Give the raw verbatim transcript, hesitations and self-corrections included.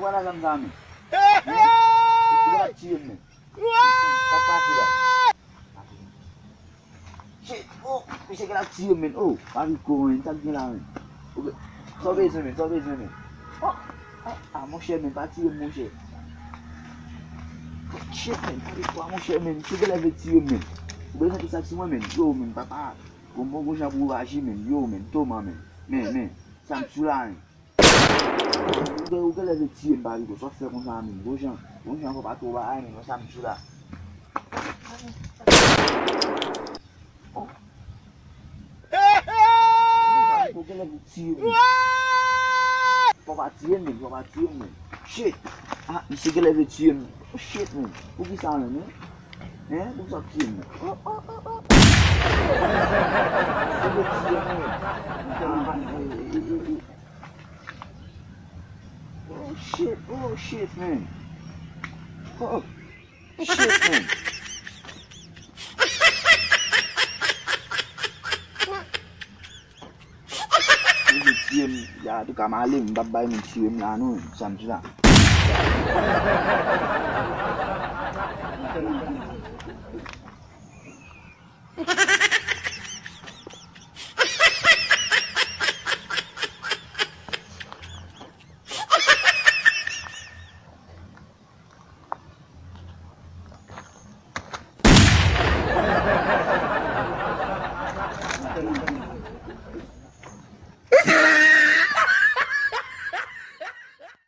Ala zam sa, men. Ou genlè ap tiye m, men. Sa k pase la? Shit, oh, misye genlè ap tiye m, men. Oh, pa vin ko, men. Sa k gen la, men? Ou gen, sa w bezwen, men? Sa w bezwen, men? Oh, ah, ah, monchè, men, pa tiye m, monchè. Shit, men, pa vin ko, monchè, men. Misye genlè vle tiye m, men. Ou bezwen tout sa k sou mwen, men. Yo, men, papa. Bon, bon, bon jan pou w aji, men. Yo, men, toman, men. Men, men, sa m sou la, men. Ou gen, ou genlè vle tiye m, Bariko. Sa w fè konsa, men? Bon jan, bon jan, fò pa twò bagay, men. Sa m sou la. Oh. Ou genlè vle tiye m, men. Fò pa tiye m, men. Fò pa tiye m, men. Shit. Ah, misye genlè vle tiye m. Oh, shit, men. Poukisa, men, men? Hein? Poukisa w ap tiye m, men? Oh, oh, oh, oh. Misye vle tiye m, men. Ah, eh, eh, eh, eh. Oh, shit. Oh, shit, man. Oh, shit, man. Misye tiye m. Ya, antouka, m ale, m p ap bay moun tiye m la, non. Sa m di la.